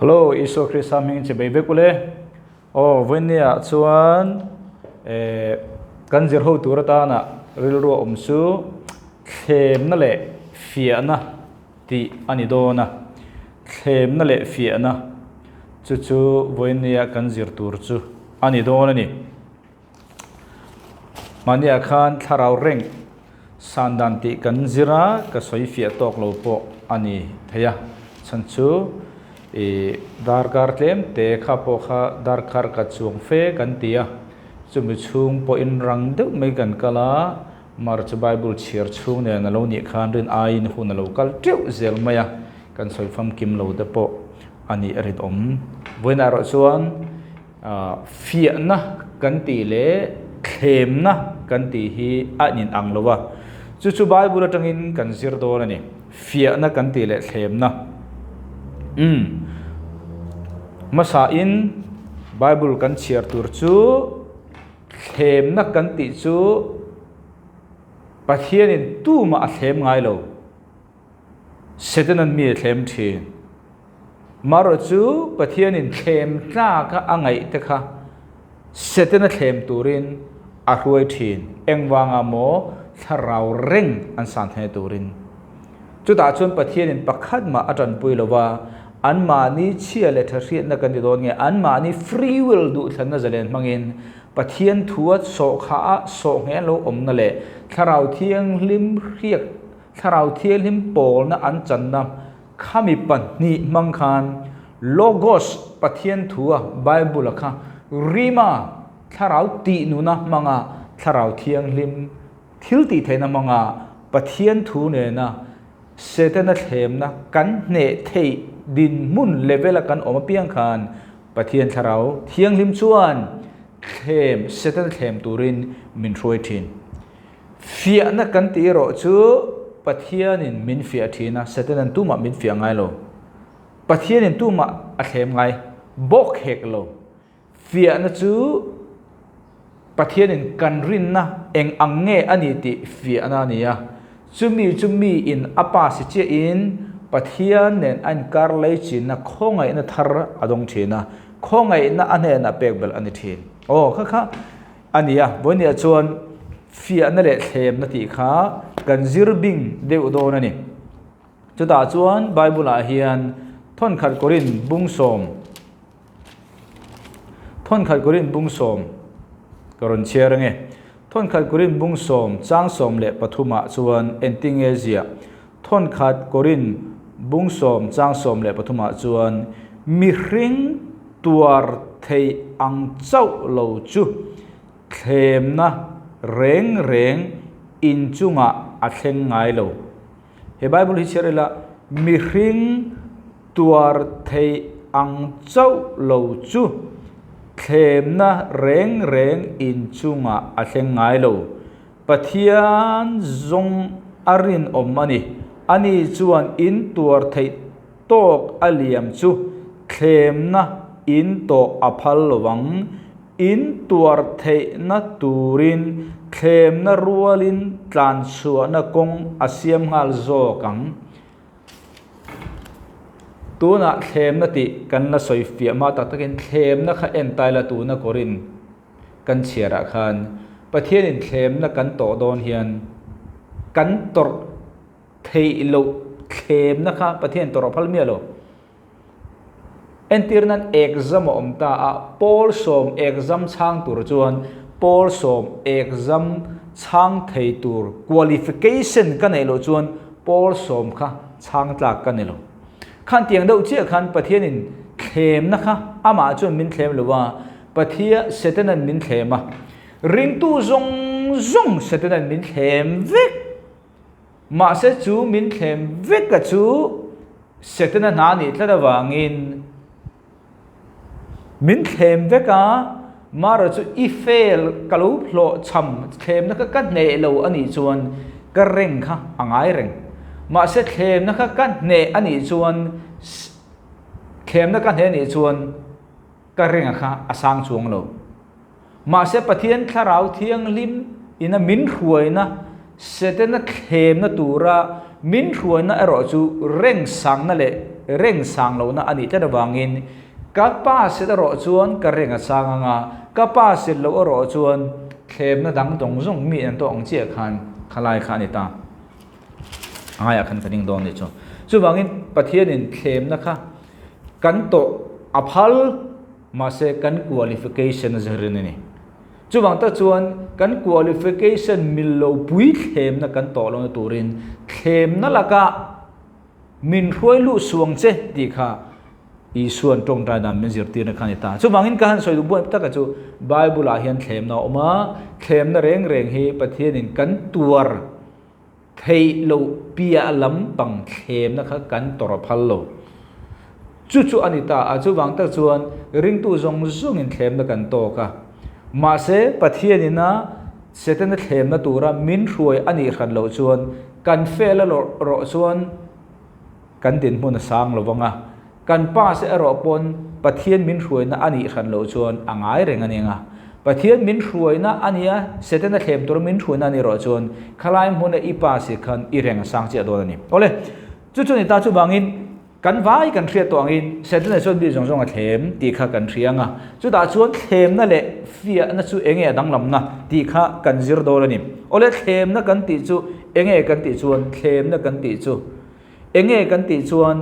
Hello, Isua Krista hmingin che bei vek ule. Aw, vawinia chuan eh kan zir ho tur atana rilru a awm chu thlemna leh fiahna tih a ni dawn a. Thlemna leh fiahna chu chu vawinia kan zir tur chu a ni dawn a ni. Mahniah khan thlarau reng san dan tih kan zir a, ka sawi fiah tawk lo pawh a ni thei a. Chhan chu ih darkar tlem te kha pawh kha darkar ka chuang fe kan ti a, chumi chhung pawhin rang deuh mai kan kal a, March Bible chhiar chhung nen a lo nih khan rin aiin hun a lo kal teuh zel mai a, kan sawi famkim lo te pawh a nih a rinawm. Vawiinah erawh chuan. Fiahna kan tih leh thlemna kan tih hi a inang lo a, chu chu Bible atangin kan zir dawn a ni. Fiahna kan tih leh thlemna. Umm. Hmasain Bible kan chhiar tur chu thlemna kan tih chu Pathianin tumah a thlem ngai lo. Setanan mi a thlem thin. Marawh chu Pathianin thlem tlaka a ngaih te kha Setana thlem turin a hruai thin. Engvanga maw thlarau reng an san thei turin. Chutah chuan Pathianin pakhat mah a tanpui lo va, anmahni chhia leh tha hriatna kan ti dawn nge, anmahni free will duhthlanna zalen hmangin Pathian thua sawhkha a sawhngheh an lo awmna leh thlarau thianghlim hriak thlarau thianghlim pawlna an channa Khami pahnih hmang khan Logos, Pathian thua Bible-a kha Rhema, Thlarau tih nuna hmanga Thlarau Thianghlim thil tih theihna hmanga Pathian thu nena Setana thlemna kan hneh theih dinhmun level-a kan awm apiang khan Pathian Thlarau Thianghlim chuan thlem, Setana thlem turin min hruai thin. Fiahna kan tih erawh chu Pathianin min fiah thin a, Satanan tumah min fiah ngai lo. Pathianin tumah a thlem ngai bawk hek lo. Fiahna chu Pathianin kan rinna eng ang nge a ni tih fiahna a ni a. Chumi chu miin a pa si chiahin Pathian nen a inkar lei chinna khawngaihna thar a dawng thin a, khawngaihna a hnenah pek belh a ni thin. Aw kha kha. A ni a, vawinia chuan fiahna leh thlemna tih kha kan zir bing deuh dawn a ni. Chutah chuan Bible-ah hian thawnkhat Korin bungsawm, thawnkhat Korin bungsawm ka rawn chhiar ange. Thawnkhat Korin bungsawm chang 13ah chuan entinge ziah? Thawnkhat Korin bungsawm chang 13ah chuan mihring tuar theih ang chauh lo chu thlemna reng reng inchungah a thleng ngai lo. He Bible hi chhiar ila, mihring tuar theih ang chauh lo chu thlemna reng reng inchungah a thleng ngai lo. Pathian zawng a rinawm a ni. Ani chuan in tuar theih tawk a liam chu thlemna in tawh a phal lo ang. In tuar theihna turin thlemna rualin tlanchhuahna kawng a siam nghal zawk ang. Tunah thlemna tih kan la sawi fiah hma tak takin thlemna kha en tai la tuna kawrin. Kan chhiarah khan Pathianin thlemna kan tawh dawn hian kan tawrh theih loh thlemna kha Pathian tawrh a phal miah lo. Entir nan exam a awm ta a, pawl sawm exam chhang tur chuan pawl sawm exam chhang thei tur qualification ka neih loh chuan pawl sawm kha chhang tlak ka ni lo. Khan tiang deuh chiah khan Pathianin thlemna kha amah chuan min thlem lo a, Pathia Setanan min thlem a, ringtu zawng zawng Setanan min thlem vek. Mahse chu min thlem vek a chu Setana hna nih tlat avangin min thlem vek a, mara chu i fail ka lo hlawh chham thlemna kha ka hneh lo a nih chuan ka reng kha a ngai reng. Mahse thlemna kha ka hneh a nih chuan thlemna ka hneh a nih chuan Ka ringa kha a sang chuang lo. Mahse Pathian Thlarau Thianghlim ina min hruaina, Setana thlemna tura min hruaina erawh chu reng sangna leh Reng sang lohna a nih tlat avangin ka pass erawh chuan ka reng a sang ang a, ka pass loh erawh chuan thlemna dang zawng zawng mi an tawh ang chiah khan khalai kha a ni ta. A ngaiah khan ka ding dawn nih chu. Chuvangin Pathianin thlemna kha kan tawh a phal mahse kan qualification a zirin a ni. Chuvang tak chuan kan qualification mil lo pui thlemna kan tawh lohna turin thlemna lakah Min hruai luh suang che tih kha Isua'n tawngtai dan min zirtirna kha a ni ta. Chuvangin ka han sawi duh buai taka chu Bible-ah hian thlemna a awm a, thlemna reng reng hi Pathianin kan tuar theih loh piah lampang thlemna kha kan tawrh a phal lo. Chu chu a ni ta a, chuvang tak chuan ringtu zawng zawngin thlemna kan tawk a. Mahse, Pathianin a Setana thlemna tura min hruai a nih hran loh chuan kan fel a lawrh rawh chuan kan dinhmun a sang lo vang a, kan pass erawh pawn Pathian min hruaina a nih hran loh chuan a ngai reng a ning a. Pathian min hruaina a nia, Setana thlem tura min hruaina a nih rawh chuan khalai hmuna i pass hi khan i reng a sang chiah dawn a ni. Awle, chu chu ni ta chuvangin Kan vai kan hriat tawh angin Setana chuan mi zawng zawng a thlem tih kha kan hria ang a, chutah chuan thlemna leh fiahna chu enge a danglamna tih kha kan zir dawn a ni. Awle thlemna kan tih chu enge kan tih chuan thlemna kan tih chu enge kan tih chuan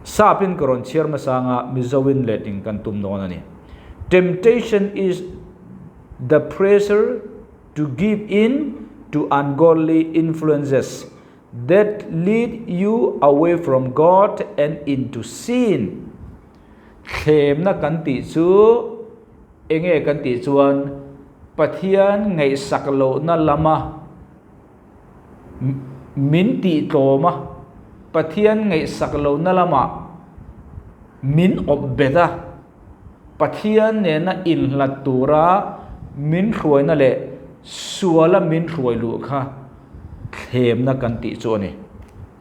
Sapin ka rawn chhiar hmasa anga Mizoin letling kan tum dawn a ni. Temptation is the pressure to give in to ungodly influences. That lead you away from God and into sin. Thlemna kan tih chu enge kan tih chuan Pathian ngaihsak lohna lama min tih tlawm a, Pathian ngaihsak lohna lama min awp bet a, Pathian nena inhlat tura min hruaina leh suala min hruai luh kha thlemna kan tih chu a ni.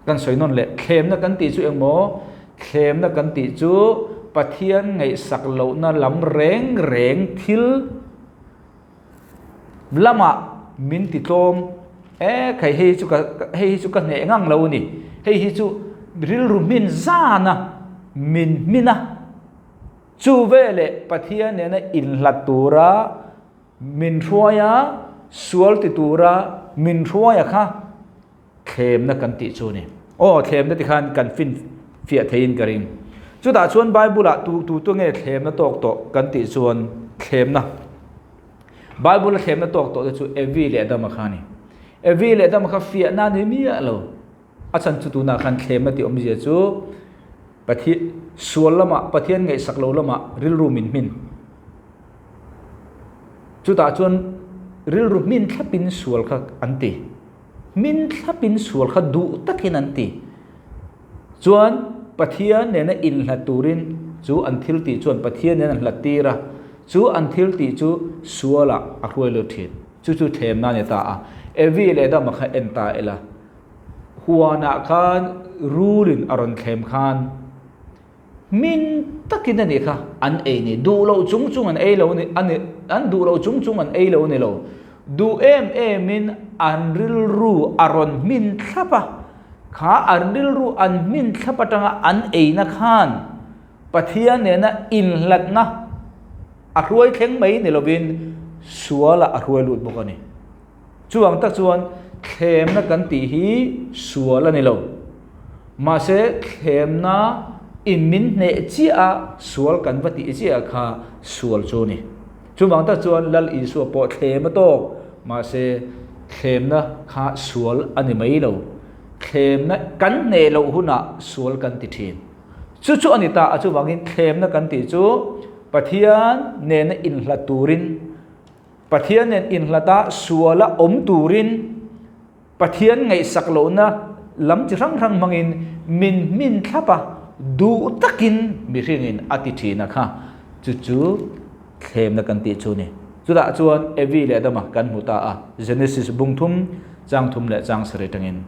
Kan sawi nawn leh, thlemna kan tih chu engmaw? Thlemna kan tih chu Pathian ngaihsak lohna lam reng reng thil lamah min ti tlawm e, khai hei chu ka hei hi chu ka hneh ngang lo a ni, hei hi chu rilru hmin zana min hmin a, chu veleh Pathian nena inhlat tura Min hruai a, sual ti tura min hruai a kha thlemna kan tih chu a ni. Aw, thlemna ti khan kan fin fiah theiin ka ring. Chutah chuan Bible-ah tu tu tu nge thlemna tawk tawh kan tih chuan thlemna. Bible-a thlemna tawk tawh te chu Evi leh Adama kha a ni. Evi leh Adama kha fiahna a ni miah lo. A chhan chu tunah khan thlemna tih awmzia chu Pathian sual lamah Pathian ngaihsak lo lamah rilru min hmin. Chutah chuan rilru hmin thlapin sual kha an ti. Hmin thlapin sual kha duh takin an ti. Chuan Pathian nena inhlat turin chu an thil tih chuan Pathian nen an hlat tir a, chu an thil tih chu sualah a hruai lut thin. Chu chu thlemna a ni ta a. Evi leh Adama kha en ta ila. Huanah khan rulin a rawn thlem khan hmin takin a nih kha an ei ni. Duh loh chung chung an ei lo ni a ni an duh loh chung chung an ei lo a ni lo. Duh em emin an rilru a rawn hmin thlap a, kha an rilru an hmin thlap atanga an eina khan Pathian nena inhlatna a hruai thleng mai ni lovin sualah a hruai lut bawk a ni. Chuvang tak chuan thlemna kan tih hi sual a ni lo. Mahse thlemna in min hneh chiah a, sual kan va tih chiah kha sual chu a ni. Chuvang tak chuan Lal Isua pawh thlem a tawk, mahse thlemna kha sual a ni mai lo. Thlemna kan hneh loh hunah sual kan ti thin. Chu chu a ni ta a, chuvangin thlemna kan tih chu Pathian nena inhlat turin, Pathian nen inhlata suala awm turin Pathian ngaihsak lohna lam chi hrang hrang hmangin min hmin thlap a, duh takin mihringin a ti thin a kha. Chu chu thlemna kan tih chu ni. Chutah chuan Evi leh Adama kan hmu ta a, Genesis bung thum, chang thum leh chang sarih atangin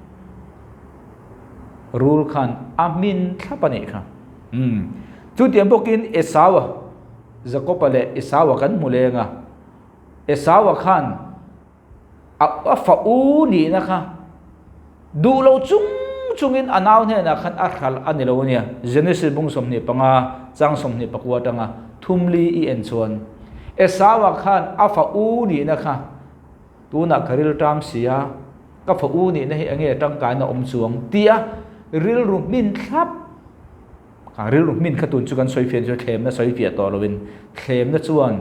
rul khan a hmin thlap a nih kha. Umm. Chutiang bawkin Esau-a Jakoba leh Esaua kan hmu leng a, Esaua khan a fa u nihna kha duh lo chung chungin a nau hnenah khan a hralh a ni lo a nia. Genesis bung 25 chang 24 atanga thumli i en chuan Esau-a khan a fa u nihna kha tunah ka rilṭam si a, ka fa u nihna hi enge tangkaina awm chuang tia rilru hmin thlap Kha rilru hmin kha tun chu kan sawi fiah chu thlemna sawi fiah tawh loin thlemna chuan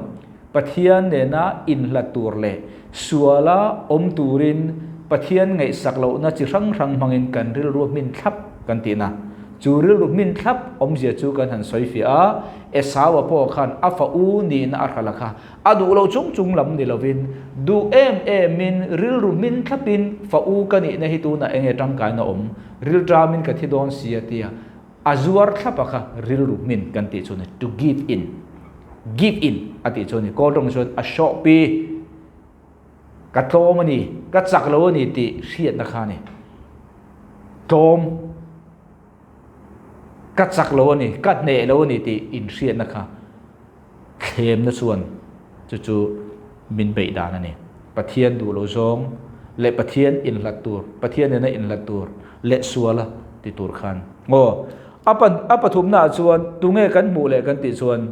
Pathian nena inhlat tur leh suala awm turin Pathian ngaihsak lohna chi hrang hrang hmangin kan rilru hmin thlap kan tihna. Chu rilru hmin thlap awmzia chu kan han sawi fiah a, Esaua pawh khan a fa u nihna a hral a kha a duh lo chung chung lam ni lovin duh em emin rilru hmin thlapin fa u ka nihna hi tunah enge tangkaina awm rilṭamin ka thi dawn si a tia A zuar thlap a kha rilru hmin kan tih chu ni, to give in, give in a tih chu ni. Kawl tawng chuan a hrawh pi, ka tlawm a ni, ka chak lo a ni tih hriatna kha a ni. Tlawm, ka chak lo a ni, ka hneh lo a ni tih inhriatna kha thlemna chuan chu chu min beih dan a ni. Pathian duh lo zawng leh Pathian inhlat tur, Pathian nena inhlat tur leh suala ti tur khan. Aw, a pa a pathumnaah chuan tunge kan hmuh leh kan tih chuan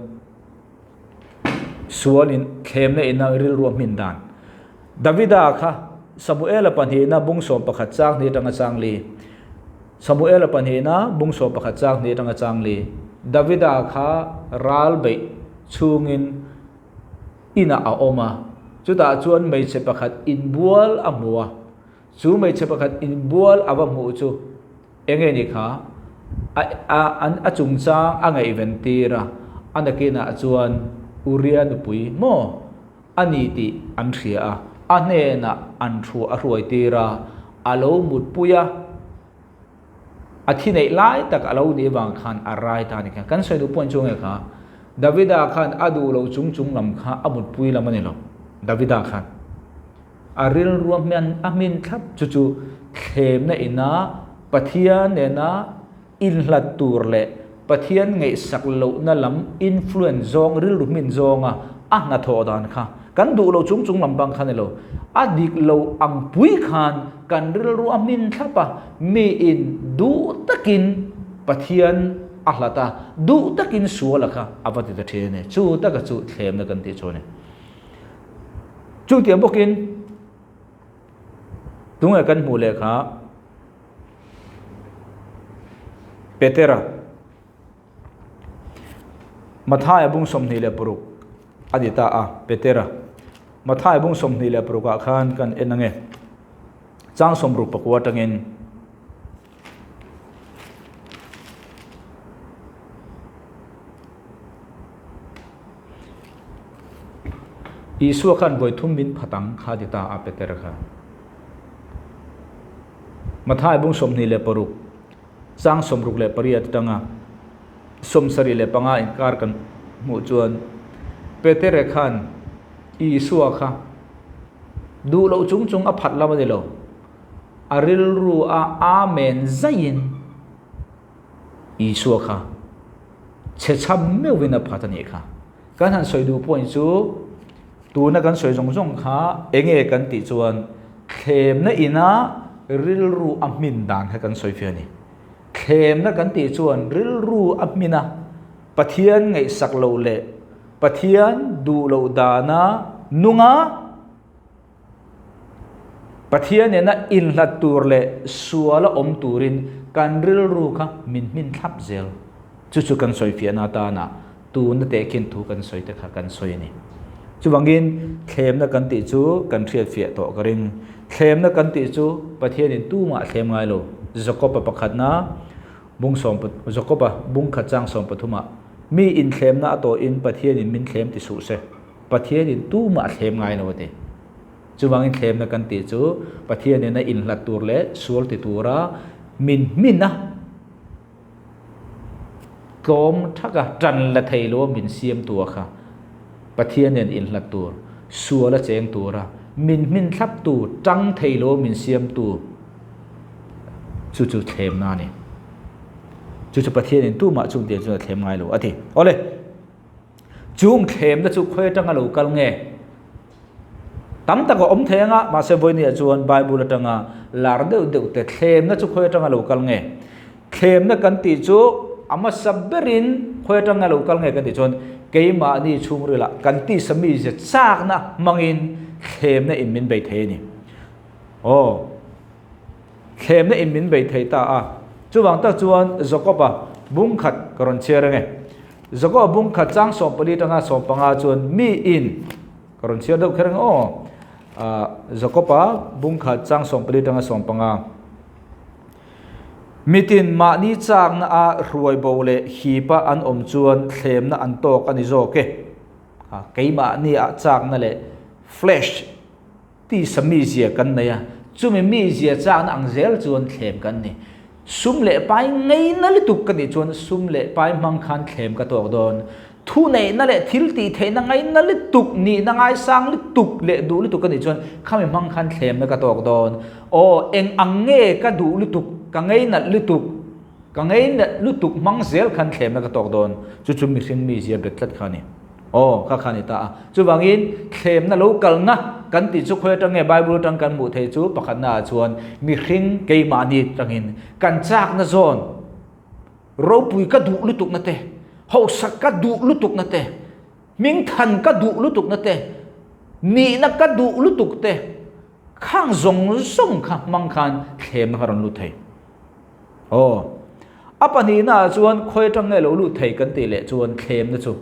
sualin thlemna ina rilru a hmin dan. Davida kha Samuela pahnihna bung 11 chang hnih atanga chang li. Samuela pahnihna bung 11 chang hnih atanga chang li. Davida kha ral beih chhungin inah a awm a, chutah chuan hmeichhe pakhat inbual a hmu a. Chu hmeichhe pakhat inbual a va hmuh chu enge ni kha? A a an a chungchang a ngaihven tir a, a nakinah chuan Uria nupui maw a ni tih an hria a, a hnenah an thu a hruai tir a, a lo mutpui a, a thi neih lai tak a lo nih vang khan a rai ta a ni kha. Kan sawi duh pawh chu nge kha? Davida khan a duh loh chung chung lam kha a mutpui lam a ni lo. Davida khan. A rilru a hmian a hmin thlap chu chu thlemna ina Pathian nena inhlat tur leh Pathian ngaihsak lohna lam influence zawng rilru hmin zawnga a hnathawh dan kha kan duh lo chung chung lam bang kha ni lo. A dik lo ang pui khan kan rilru a hmin thlap a, miin duh takin Pathian a hlat a, duh takin sual a kha a va ti ta thin a ni. Chu taka chu thlemna kan tih chu a ni. Chutiang bawkin tunge kan hmuh leh kha Petera Mathaia bung 26 a ni ta a Petera Mathaia bung 26 ah khan kan en ange chang 64 atangin Isua khan vawi thum min phat ang kha ti ta a Petera kha. Mathai bung 26 chang 68 atanga 75 inkar kan hmuh chuan Petera khan Isua kha duh loh chung chung a phat lam a ni lo. A rilru a Amen zaiin Isua kha chhe chham meuhin a phat a nih kha. Kan han sawi duh point chu tuna kan sawi zawng zawng kha enge kan tih chuan thlemna ina rilru a hmin dan kha kan sawi fiah a ni. Thlemna kan tih chuan rilru a hmin a, Pathian ngaihsak loh leh Pathian duh loh dana nunga Pathian nena inhlat tur leh suala awm turin kan rilru kha min hmin thlap zel. Chu chu kan sawi fiahna atana tuna tehkhin thu kan sawi te kha kan sawi a ni. Chuvangin thlemna kan tih chu kan hriat fiah tawh ka ring. Thlemna kan tih chu Pathianin tumah a thlem ngai lo. Jakob-a pakhatna bung sawm Jakob-a bung khat chang sawm pathumah mi inthlemna a tawhin Pathianin min thlem ti suh se. Pathianin tumah a thlem ngai lo a ti. Chuvangin thlemna kan tih chu Pathianin a inhlat tur leh sual ti tura min hmin a, tlawm thaka tan la thei lo a min siam tu a kha Pathianin inhlat tur, sual a cheng tura min hmin thlap tu, tang thei lo a min siam tu chu chu thlemna a ni. Chu chu Pathianin tumah chung tiang chuan a thlem ngai lo a ti. Awle! Chung thlemna chu khawi atanga lo kal nge? Tam tak a awm thei anga, mahse vawinia chuan Bible atanga lar deuh deuh te thlemna chu khawi atanga lo kal nge? Thlemna kan tih chu a hmasa berin khawi atanga lo kal nge kan tih chuan keimahni chhungrila kan tisa mizia chakna hmangin thlemna in min bei thei a ni. Aw, thlemna in min bei thei ta a. Chuvang tak chuan Jakob-a bungkhat ka rawn chhiar ange. Jakob-a bungkhat chang 14 atanga 15 chuan mi in Ka rawn chhiar deuh kher ang aw. Jakob-a bungkhat chang 14 atanga 15. Mitin mahni chakna a hruai bo leh hipa an awm chuan thlemna an tawk a ni zawk e. Keimahni ah chakna leh flesh tisa mizia kan nei a, chumi mizia chakna ang zel chuan thlem kan ni. Sum leh pai ngaina lutuk ka nih chuan sum leh pai hmang khan thlem ka tawk dawn. Thu neihna leh thil tih theihna ngaina lutuk, nihna ngaisang lutuk leh duh lutuk ka nih chuan khami hmang khan thlemna ka tawk dawn. Aw, eng ang nge ka duh lutuk, ka ngainat lutuk, ka ngainat lutuk hmang zel khan thlemna ka tawk dawn. Chu chu mihring mizia bet tlat kha a ni. Aw, kha kha a ni ta a. Chuvangin, thlemna lo kalna kan tih chu khawi atang nge Bible atang kan hmuh theih chu pakhatna ah chuan mihring keimahni atangin kan chakna zawn ropui ka duh lutukna te, hausak ka duh lutukna te, hmingthan ka duh lutukna te, nihna ka duh lutuk te, khang zawng zawng kha hmang khan thlemna kha rawn lut thei. Aw, a pahnihna ah chuan khawi atang nge lo lut thei kan tih leh chuan thlemna chu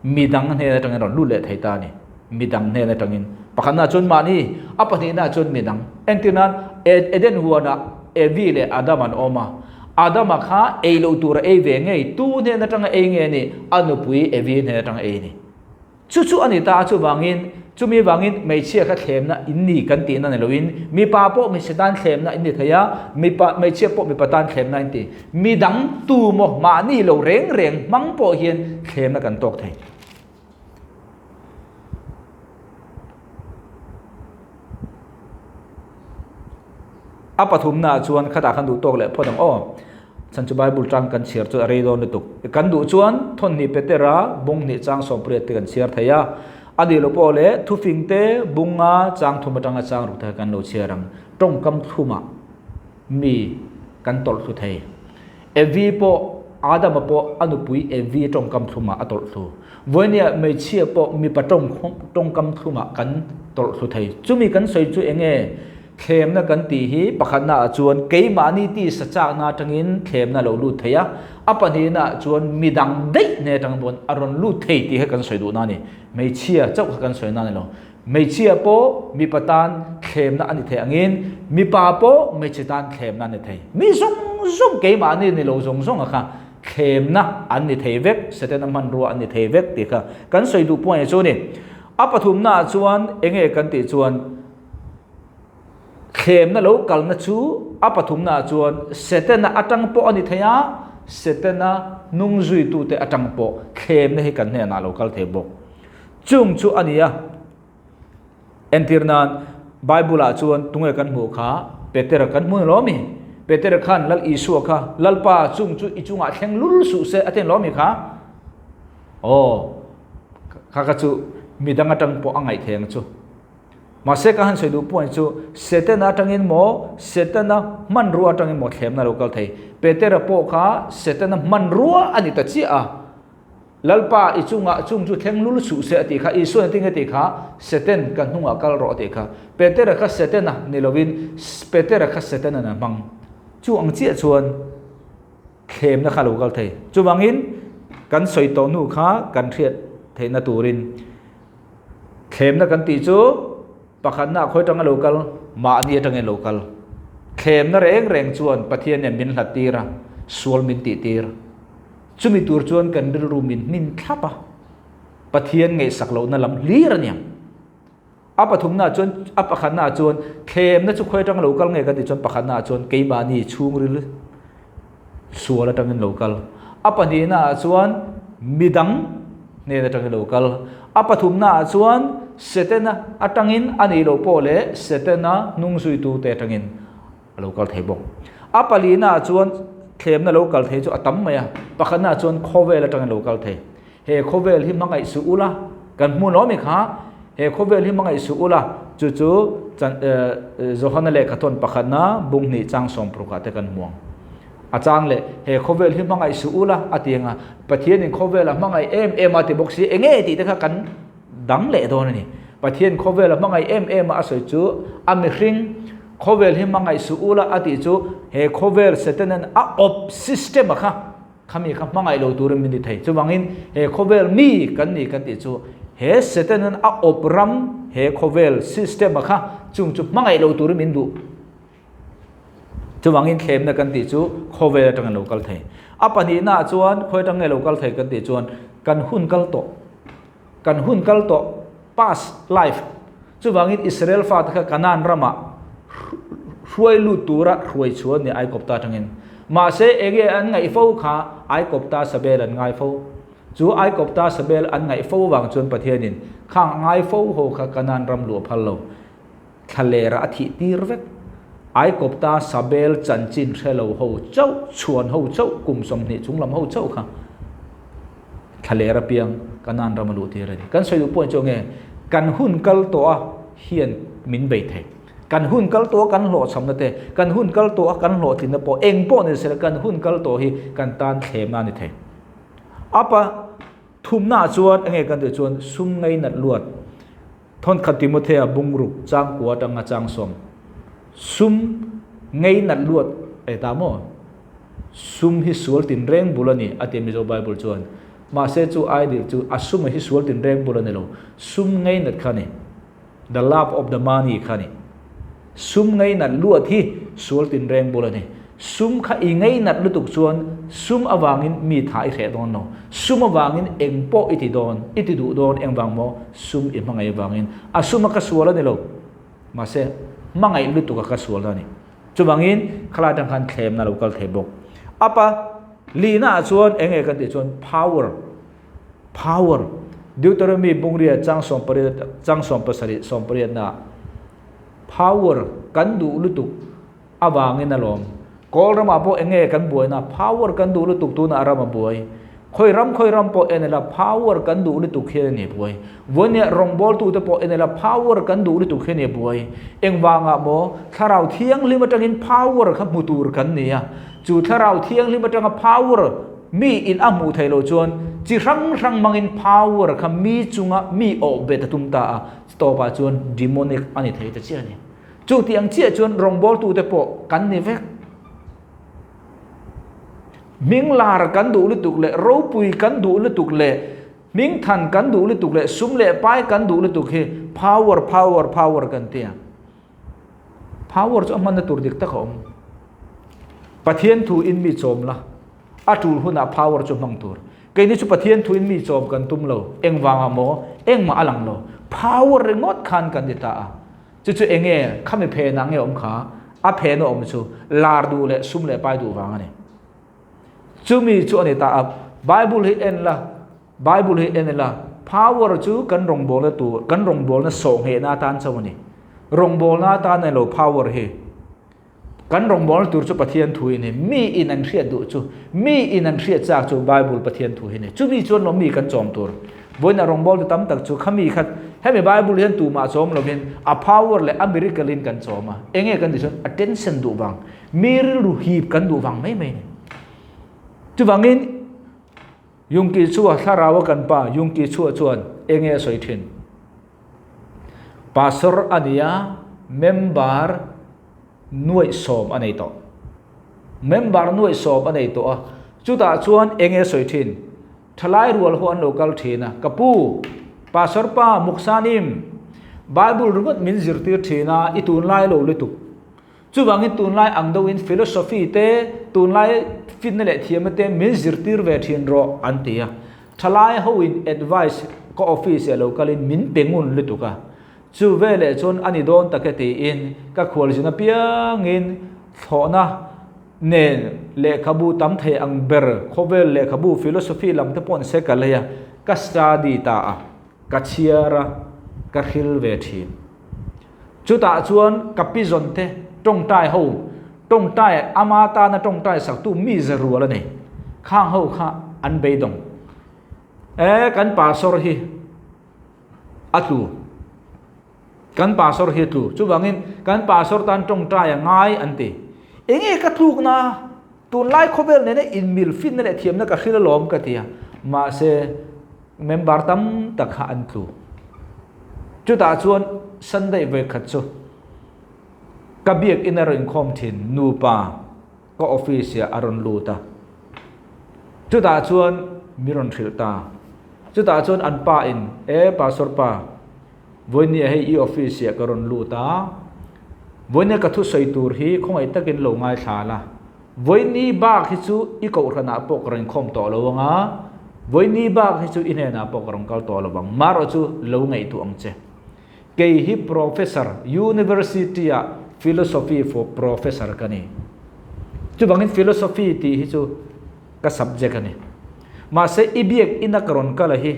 midang hnen atangin rawn lut leh thei ta a ni. Midang hnen atangin. Pakhatna chuan mahni, a pahnihna chuan midang. Entir nan Eden huanah Evi leh Adam an awm a. Adama kha ei loh tur a ei ve ngei, tu hnen atanga ei nge ni? A nupui Evi hnen atanga ei a ni. Chu chu a ni ta a, chuvangin chumi vangin hmeichhia kha thlemna in ni kan tihna ni loin mipa pawh hmeichhe tan thlemna in ni thei a, mipa hmeichhia pawh mipa tan thlemna in ti. Midang tu maw mahni lo reng reng hmang pawh hian thlemna kan tawk thei. A pathumna ah chuan khatah khan duh tawk leh phawt ang aw. Chhan chu Bible tang kan chhiar chu a rei dawn lutuk. Kan duh chuan thawnhnih Petera bung hnih chang 80 te kan chhiar thei a. A nih loh pawh leh thufing te bunga chang thum atanga chang ruk te kha kan lo chhiar ang. Tawngkam thlumah mi kan tawlh thlu thei. Evi pawh Adama pawh a nupui Evi tawngkam thlumah a tawlh thlu. Vawinia hmeichhia pawh mipa tawngkam thlumah kan tawlh thlu thei. Chumi kan sawi chu enge? Thlemna kan tih hi pakhatna ah chuan keimahni tisa chakna atangin thlemna a lo lut thei a, a pahnihna ah chuan midang daih hne atang pawn a rawn lut thei tih kha kan sawi duhna a ni. Hmeichhia chauh kha kan sawina a ni lo. Hmeichhia pawh mipa tan thlemna a ni thei angin mipa pawh hmeichhe tan thlemna a ni thei. Mi zawng zawng keimahni ni lo zawng zawng a kha thlemna an ni thei vek, Setana hmanrua an ni thei vek tih kha kan sawi duh pawh a ni chu a ni. A pathumna ah chuan enge kan tih chuan Thlemna lo kalna chu a pathumnaah chuan Setana atang pawh a ni thei a, Setana hnung zuitute atang pawh thlemna hi kan hnenah a lo kal thei bawk. Chung chu a ni a, entir nan Bible-ah chuan tunge kan hmuh kha Petera kan hmu lo mi? Petera khan Lal Isua kha Lalpa chung chu i chungah thleng lul suh se a ti lo mi kha? Aw, kha kha chu midang atang pawh a ngaih thei ang chu. Mahse ka han sawi duh pawh chu Setana atangin maw, Setana hmanrua atangin maw thlemna a lo kal thei. Petera pawh kha Setana hmanrua a ni ta chiah a. Lalpa i chungah chung chu thleng lul suh se a tih kha, Isuan a tinge tih kha, Seten ka hnungah kal rawh a tih kha. Petera kha Setana ni lovin Petera kha Setana a hmang. Chu ang chiah chuan thlemna kha a lo kal thei. Chuvangin kan sawi tawh hnu kha kan hriat theihna turin Thlemna kan tih chu pakhatna khawi atanga lo kal, mahni atangin lo kal. Thlemna reng reng chuan Pathian nen min hlat tir a, sual min tih tir. Chumi tur chuan kan rilru min hmin thlap a, Pathian ngaihsak lohna lam hlir a niang. A pathumna chuan, a pakhatna chuan thlemna chu khawi atanga lo kal nge kan tih chuan pakhatna chuan keimahni chhungril sual atangin lo kal. A pahnihna ah chuan midang hnen atangin lo kal. A pathumna ah chuan Setana atangin a nih loh pawh leh Setana hnung zuitute atangin a lo kal thei bawk. A palihna ah chuan thlemna lo kal thei chu a tam mai a, pakhatna ah chuan khawvel atangin lo kal thei. He khawvel hi hmangaih suh ula, kan hmu lo mi kha. He khawvel hi hmangaih suh ula, chu chu Johana lehkhathawn pakhatna bung hnih chang sawmparukah te kan hmu ang. A chang leh, He khawvel hi hmangaih suh ula a ti ang a, Pathianin khawvel a hmangaih em em a ti bawk si, enge tih te kha kan dang leh dawn a ni. Pathian khawvel a hmangaih em em a a sawi chu a mihring khawvel hi hmangaih suh ula a tih chu he khawvel Setanan a awp system a kha Khami kha hmangaih lo turin min ti thei. Chuvangin he khawvel mi kan ni kan tih chu he Setanan a awp ram he khawvel system a kha chung chu hmangaih lo turin min duh. Chuvangin thlemna kan tih chu khawvel atangin lo kal thei. A pahnihnaah chuan khawi atang nge lo kal thei kan tih chuan kan hun kal tawh, kan hun kal tawh, past life. Chuvangin Israel fate kha Kanaan ramah hruai lut tura hruai chhuah an ni Aikawpta atangin. Mahse enge an ngaih fo kha Aikawpta Sabel an ngai fo. Chu Aikawpta Sabel an ngaih fo vang chuan Pathianin khang ngai fo ho kha Kanaan ram luah phal lo thlalera a thih tir vek. Aikawpta Sabel chanchin hre lo ho chauh, chhuan ho chauh, kum 20 chunglam ho chauh kha Thlaler apiang Kanaan ram a luh tir a ni. Kan sawi duh pawh chu nge kan hun kal tawh a hian min bei thei. Kan hun kal tawh a kan hlawhchhamna te, kan hun kal tawh a kan hlawhtlinna pawh eng pawh ni sela kan hun kal tawh hi kan tan thlemna a ni thei. Apa thumna ah chuan enge kan tih chuan sum ngainat luat Thawnkhat Timothea bungruk changkua atanga changsawm sum ngainat luat e ta maw? Sum hi sual tinreng bul a ni, a ti Mizo Bible chuan. Mahse chu ai dil chu a sum hi sual tinreng bul a ni lo. Sum ngainat kha a ni. The love of the money kha a ni. Sum ngainat luat hi sual tinreng bul a ni. Sum kha i ngainat lutuk chuan sum avangin mi tha i hreh dawn lo. Sum avangin eng pawh i ti dawn, i ti duh dawn engvang maw? Sum i hmangaih avangin. A sum a ka sual a ni lo. Mahse hmangaih lutuk a ka sual a ni. Chuvangin khalai atang khan thlemna a lo kal thei bawk. Apa lihna ah chuan eng nge kan tih chuan power, power, Deuteronomy bungria chang 18 chang 17 18 na power kan duh lutuk avangin alawm. Kawl ramah pawh eng nge kan buaina power kan duh lutuk tunah ram a buai. Khawi ram khawi ram pawh en ila power kan duh lutuk hian a ni buai. Vawinia rawngbawltute pawh en ila power kan duh lutuk hian a ni buai. Engvangah maw Thlarau Thianghlim atangin power kha hmu tur kan ni a, chu Thlarau Thianghlim atanga power mi in a hmuh theih loh chuan chi hrang hrang hmangin power kha mi chunga mi awh bet a tum ta a, chutawpah chuan demonic a ni thei ta chiah a ni. Chu tih ang chiah chuan rawngbawltute pawh kan ni vek. Hming lar kan duh lutuk leh ropui kan duh lutuk leh hming than kan duh lutuk leh sum leh pai kan duh lutuk hi power power power kan ti a. Power chu a hmanna tur dik tak a awm. Pathian thu in mi chawm la, a tul hunah power chu hmang tur. Keini chu Pathian thu in mi chawm kan tum lo, engvangah maw engmah a lang lo. Power ringawt khan kan ti ta a. Chu chu enge khami phenah nge awm kha? A phena awm chu lar duh leh sum leh pai duh vang a ni. Chumi chu a ni ta a, Bible hi en la, Bible hi en ila, power chu kan rawngbawlna tur, kan rawngbawlna sawhnghehna atan chauh a ni. Rawngbawlna atan a ni lo power hi. Kan rawngbawlna tur chu Pathian thu hi a ni. Mi in an hriat duh chu, mi in an hriat chak chu Bible Pathian thu hi a ni. Chumi chuan lawm mi kan chawm tur. Vawiinah rawngbawltu tam tak chu khami khat hemi Bible hian tumah chawm lovin a power leh a miracle in kan chawm a. Enge kan tih chuan attention duh vang, mi rilru hip kan duh vang mai mai a ni. Chuvangin Yungki chua thlarau a kan pa Yungki chua chuan enge a sawi thin? Pastor a ni a, member nuaih sawm a nei tawh. Member nuaih sawm a nei tawh a, chutah chuan eng nge sawi thin? Thalai rual ho an lo kal thin a, Ka pu, Pastor pa Muksanim, Bible ringawt min zirtir thin a, i tunlai lo lutuk. Chuvangin tunlai ang deuhin philosophy te, tunlai fitna leh thiamna te min zirtir ve thin rawh an ti a. Thalai hoin advice ka office ah lo kalin min pe ngun lutuk a. Chu veleh chuan a ni dawn tak e tiin ka khualzin apiangin thlawhna nen lehkhabu tam thei ang ber khawvel lehkhabu philosophy lam te pawh ni se ka lei a, ka study ta a, ka chhiar a, ka hril ve thin. Chutah chuan ka pi zawn te tawngtai ho, tawngtai ama tana tawngtai saktu mi za rual a nei. Khang ho kha an beidawng. E, kan pastor hi a tlu. Kan pastor hi a tlu. Chuvangin kan pastor tan tawngtai a ngai an ti. Enge ka tlukna? Tunlai khawvel nena inmil finna leh thiamna ka hril alawm ka ti a. Mahse member tam tak kha an tlu. Chutah chuan Sunday vawikhat chu ka biak in a rawn inkhawm thin nupa ka office ah a rawn lut a. Chutah chuan mi rawn hrilh ta. Chutah chuan an pa in, E Pastor pa, vawinia hei i office ah ka rawn lut a, vawinia ka thusawi tur hi khawngaih takin lo ngaithla la. Vawini bak hi chu i kohhranah pawh ka rawn inkhawm tawh lo ang a, vawini bak hi chu i hnenah pawh ka rawn kal tawh lo ang. Marawh chu lo ngaihtuah ang che. Kei hi Professor, University ah Philosophy for Professor ka ni. Chuvangin Philosophy tih hi chu ka subject a ni. Mahse i biak ina ka rawn kal a hi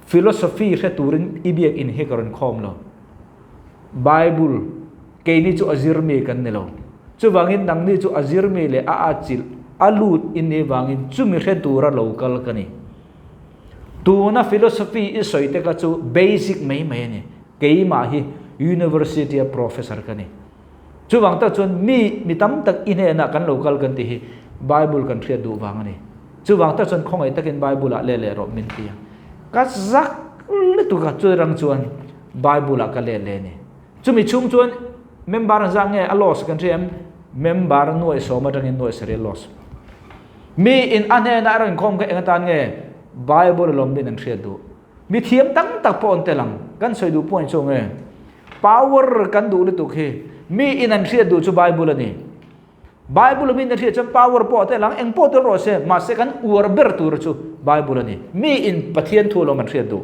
Philosophy hre turin i biak in hi ka rawn khawm lo. Bible keini chu a zirmi kan ni lo. Chuvangin nangni chu a zirmi leh a atchilh a lut in nih vangin chumi hre tura lo kal ka ni. Tuna philosophy i sawi te kha chu basic mai mai a ni. Keimah hi university a professor ka ni. Chuvang tak chuan mi mi tam tak i hnenah kan lo kal kan tih hi Bible kan hriat duh vang a ni. Chuvang tak chuan khawngaih takin Bible ah leh leh rawh min ti a. Ka zak lutuk a churang chuan Bible ah ka let leh a ni. Chumi chhung chuan member an zah nge a loss kan hria em? Member nuaih sawm atangin nuaih sarih a loss. Mi in a hnenah a rawn inkhawm kha eng atan nge Bible lawm min an hriat duh? Mi thiam tam tak pawh an tel ang. Kan sawi duh pawh inchung nge? Power kan duh lutuk hi. Mi in an hriat duh chu Bible a ni. Bible min an hriat chuan power pawh a tel ang, eng pawh tel rawh se, mahse kan uar ber tur chu Bible a ni. Mi in Pathian thu lawm an hriat duh.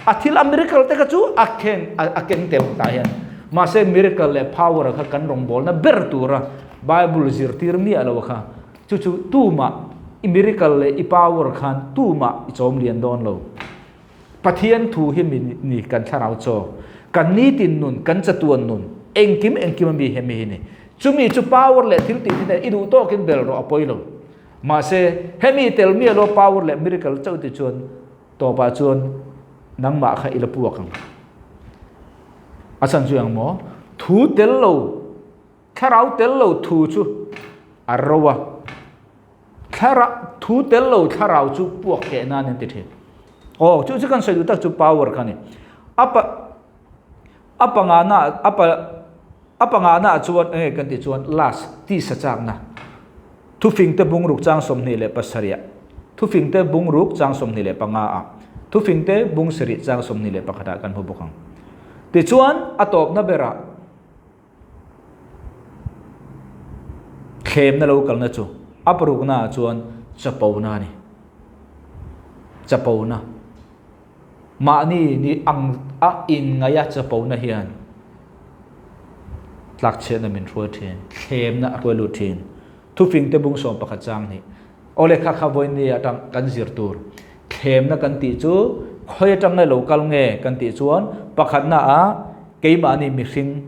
A thil a miracle te kha chu a keng a keng tel tah hian. Mahse miracle leh power kha kan rawngbawlna ber tura Bible zirtir miah lo kha chu chu tumah i miracle leh i power khan tumah i chawm lian dawn lo. Pathian thu hi mi ni kan thlarau chaw, kan nitin nun, kan chatuan nun, engkim engkim a mi he mi hi ni. Chumi chu power leh thil tih hi i duh tawkin bel rawh a pawi lo. Mahse hemi tel miah lo power leh miracle chauh ti chuan Tawpah chuan nangmah kha i la puak ang. A chhan chu eng maw? Thu tel lo, thlarau tel lo thu chu a ro a. Thlara, thu tel lo thlarau chu puak keh nan an ti thin. Aw, chu chu kan sawi duh tak chu power kha ni. A pa, a pangana, a pa, a pangana chuan enge kan ti chuan last tisa chakna. Thufingte bungruk chang 27 ah, Thufingte bungruk chang 25 ah, Thufingte bung sarih chang 21 ah kan hmu bawk ang. Tichuan, a tawpna berah thlemna lo kalna chu a parukna ah chuan chapona a ni. Chapona. Mahni ni ang a inngaih a chapona hian tlakchhiatna min hruai thin, thlemna a hruai lut thin. Thufingte bung 11 chang hnih. Awle kha kha vawiin atang kan zir tur. Thlemna kan tih chu khawi atang nge lo kal nge kan tih chuan pakhatna ah keimahni mihring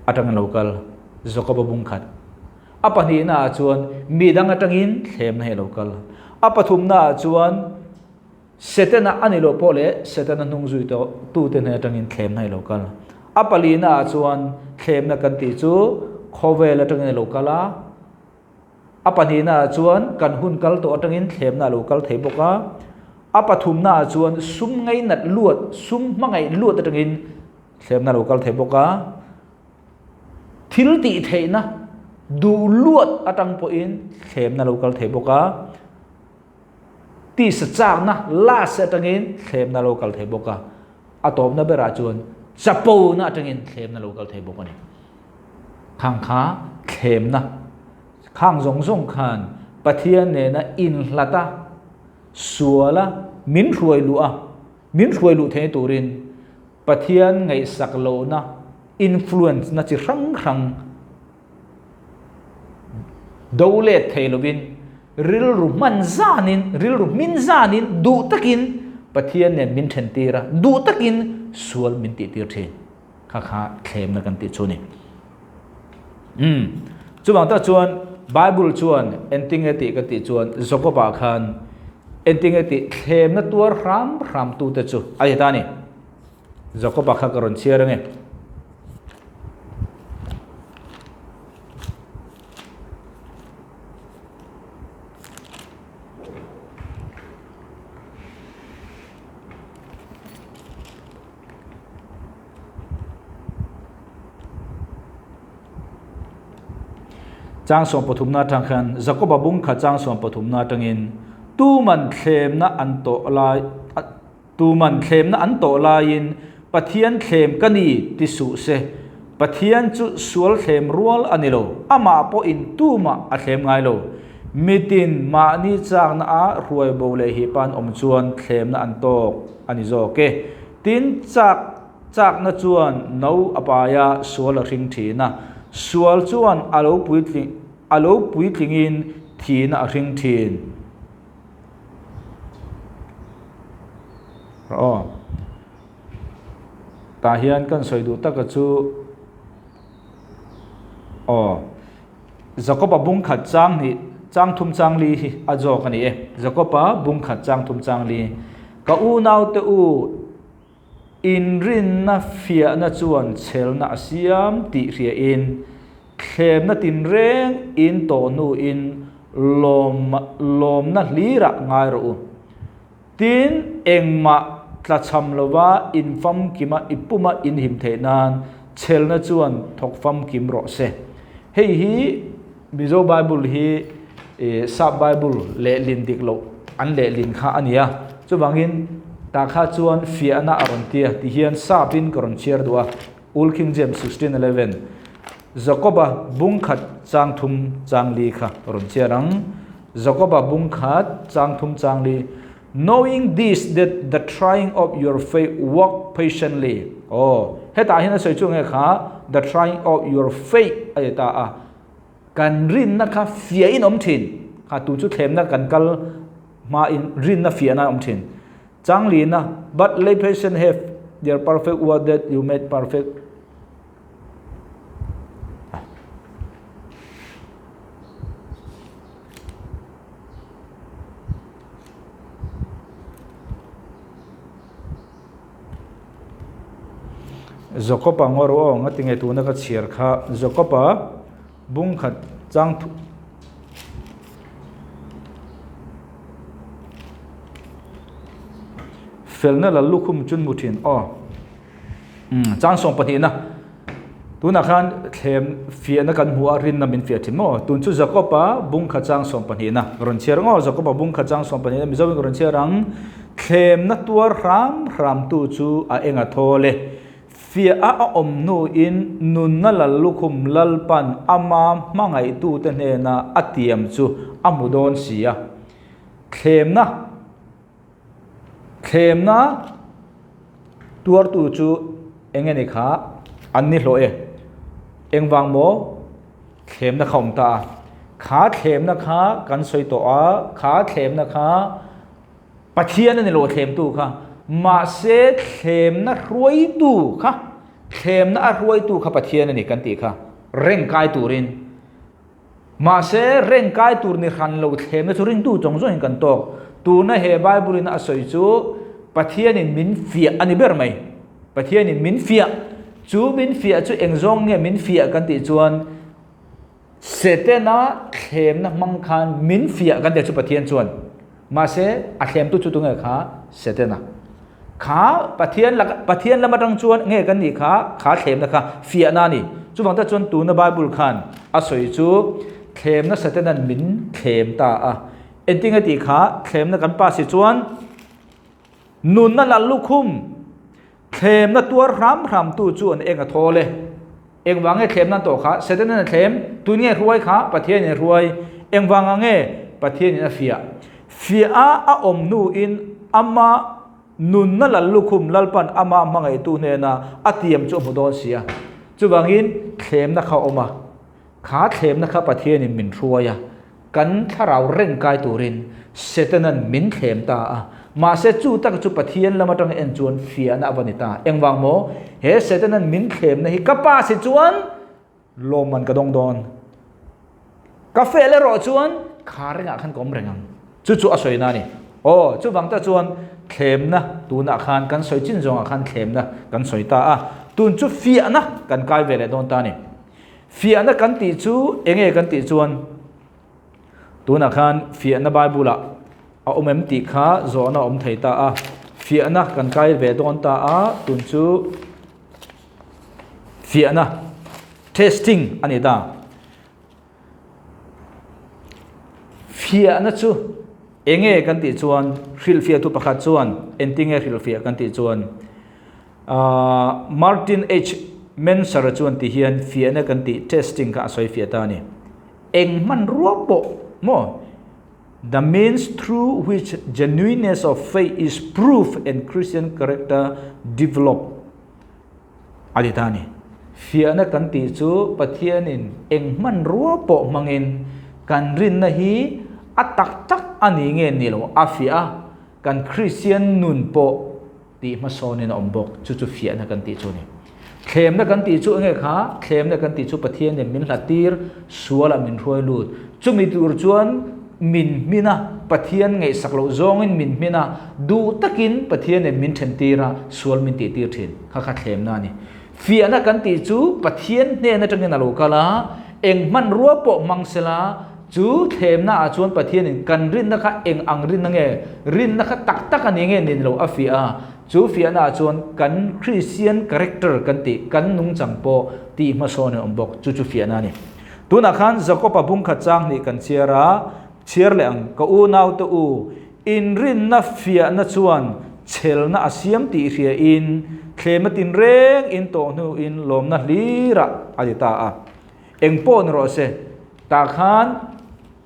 atangin lo kal Jakoba bung khat. A pahnihna ah chuan mi dang atangin thlemna hi a lo kal. A pathumna ah chuan Setana a ni loh pawh leh Setana hnung zui tute hnen atangin thlemna hi a lo kal. A palihna ah chuan thlemna kan tih chu khawvel atangin a lo kal a. A pahnihna ah chuan kan hun kal tawh atangin thlemna a lo kal thei bawk a. A pathumna ah chuan sum ngainat luat, sum hmangaih luat atangin thlemna a lo kal thei bawk a. Thil tih theihna duh luat atang pawhin thlemna lo kal thei bawk a, tisa chakna last atangin thlemna lo kal thei bawk a, a tawpna berah chuan chapona atangin thlemna lo kal thei bawk a ni. Khang kha thlemna khang zawng zawng khan Pathian nena inhlat a, sual a, min hruai luh a, min hruai luh theih turin Pathian ngaihsak lohna, influence, na chi hrang hrang do let thei lovin rilru hman zanin, rilru hmin zanin duh takin Pathian nen min then tir a, duh takin sual min tih tir thin. Kha kha thlemna kan tih chu ni. Umm. Chuvang tak chuan Bible chuan entinge tih ka tih chuan Jakob-ah khan entinge tih thlemna tuar hram hram tute chu a ti ta a ni. Jakoba kha ka rawn chhiar ange. Chang sawm pathumna atang khan Jakoba bung kha chang sawm pathumna atangin tuman thlemna an tawh lai tuman thlemna an tawh laiin Pathian thlem ka ni ti suh se. Pathian chu sual thlem rual a ni lo, amah pawhin tumah a thlem ngai lo. Mitin mahni chakna a hruai bo leh hi pan awm chuan thlemna an tawk a ni zawk e. Tin, chak chakna chuan no a pai a, sual a hring thin a. Sual chuan a lo puitling a lo puitlingin thihna a hring thin. Aw. Tah hian kan sawi duh taka chu aw. Jakoba bung khat chang hnih chang thum chang li hi a zawk a ni e. Jakoba bung khat chang thum chang li. Ka unaute u inrinna fiahna chuan chhelna a siam tih hriain thlemna tinreng in tawh hnuin lawm lawmna hlirah ngai rawh u. Tin, engmah tlachham lova infamkima i puma inhim theih nan chhelna chuan thawk famkim rawh se. Hei hi Mizo Bible hi Sap Bible lehlin dik loh an lehlin kha a ni a, chuvangin tah kha chuan fiahna a rawn ti a, tihian Sapin ka rawn chhiar duh a, Old King James 16:11, Jakoba bung khat chang thum chang li kha rawn chhiar ang. Jakoba bung khat chang thum chang li, Knowing this that the trying of your faith work patiently. Aw, hetah hian a sawi chu nge kha the trying of your faith a ti ta a. Kan rinna kha fiahin awm thin. Kha tu chu thlemna kan kal hmain rinna fiahna awm thin. Chang lina, but let patient have their perfect work that you made perfect. Jakob-a ngaw rawh aw ngatinge tuna ka chhiar kha Jakob-a bung khat chang thu felna la lukhum chun mu thin aw chang sawm pahnihna Tunah khan thlem fiahna kan hmu a, rinna min fiah thin maw? Tun chu Jakob-a bung kha chang sawm pahnihna ka rawn chhiar ang aw, Jakob-a bung kha chang sawm pahnihna Mizoin ka rawn chhiar ang. Thlemna tuar hram hramtu chu a eng a thawl e. Fiah a a awm hnuin nunna lal lukhum Lalpan ama hmangaihtute hnena a tiam chu a hmu dawn si a. Thlemna Thlemna tuartu chu eng nge ni kha an ni hlawh e. Engvang maw thlemna kha awm ta a. Kha thlemna kha kan sawi tawh a, kha thlemna kha Pathian a ni lo thlemtu kha. Mahse thlemna hruaitu kha, thlemna a hruaitu kha Pathian a ni kan tih kha reng kai turin. Mahse, reng kai tur ni hran lo thlemna chu ringtu chawng zawngin kan tawk. Tuna he Bible-in a sawi chu Pathianin min fiah a ni ber mai. Pathianin min fiah. Chu min fiah chu eng zawng nge min fiah kan tih chuan Setana thlemna hmang khan min fiah kan tih chu Pathian chuan. Mahse, a thlemtu chu tunge kha? Setana. Kha Pathian laka Pathian lam atang chuan nge kan nih kha kha thlemna kha fiahna a ni. Chuvang tak chuan tuna Bible khan a sawi chu thlemna Satanan min thlem ta a. Engtin nge tih kha thlemna kan pass hi chuan nunna lal lukhum thlemna tuar hram hram tu chu an eng a thawl e. Engvang nge thlemna an tawh kha Satanan a thlem tun nge hruai kha Pathianin a hruai engvanga nge Pathianin a fiah. Fiah a a awm hnuin ama nunna lal lukhum Lalpan ama hmangaihtu hnena a tiam chu a hmu dawn si a. Chuvangin thlemna kha a awm a, kha thlemna kha Pathianin min hruai a, kan thlarau reng kai turin Setanan min thlem ta a. Mahse chu taka chu Pathian lam atanga en chuan fiahna a va ni ta. Engvang maw? He Setanan min thlemna hi ka pa si chuan Lawmman ka dawng dawn. Ka fel erawh chuan kha rengah khan ka awm reng ang. Chu chu a sawina a ni. Aw, chuvang tak chuan thlemna tunah khan kan sawi chin zawngah khan thlemna kan sawi ta a, tun chu fiahna kan kai ve leh dawn ta a ni. Fiahna kan tih chu enge kan tih chuan tunah khan fiahna Bible ah a awm em tih kha zawhna a awm thei ta a, fiahna kan kai ve dawn ta a, tun chu fiahna testing a ni ta. Fiahna chu enge kan tih chuan hrilhfiahtu pakhat chuan engtinge hrilhfiah kan tih chuan Martin H. Menser chuan ti hian fiahna kan tih testing kha a sawi fiah ta a ni. Eng hmanrua pawh maw The means through which genuineness of faith is proved and Christian character developed a ti ta a ni. Fiahna kan tih chu Pathianin eng hmanrua pawh hmangin kan rinna hi a tak tak a ni nge ni lo a fiah a, kan Kristian nun pawh tih hmasawnin a awm bawk. Chu chu fiahna kan tih chu a ni. Thlemna kan tih chu enge kha? Thlemna kan tih chu Pathianin min hlattir, sualah min hruai lut. Chumi tur chuan min hmin a, Pathian ngaihsak loh zawngin min hmin a, duh takin Pathianin min thentir a, sual min tihtir thin. Kha kha thlemna a ni. Fiahna kan tih chu Pathian hnen atangin a lo kal a, eng hmanrua pawh hmang sela, Chu thlemna ah chuan Pathianin kan rinna kha eng ang rinna nge, rinna kha tak tak a ni nge nin lo a fiah a, chu fiahna ah chuan kan Kristian character kan tih, kan nungchang pawh tih hmasawn in awm bawk, chu chu fiahna a ni. Tunah khan Jakob-a bungkhat chang hnih kan chhiar a, chhiar leh ang, Ka unaute u, in rinna fiahna chuan chhelna a siam tih hria in, thlema tinreng in tawh hnu in lawmna hlirah a ti ta a. Eng pawh ni rawh se, tah khan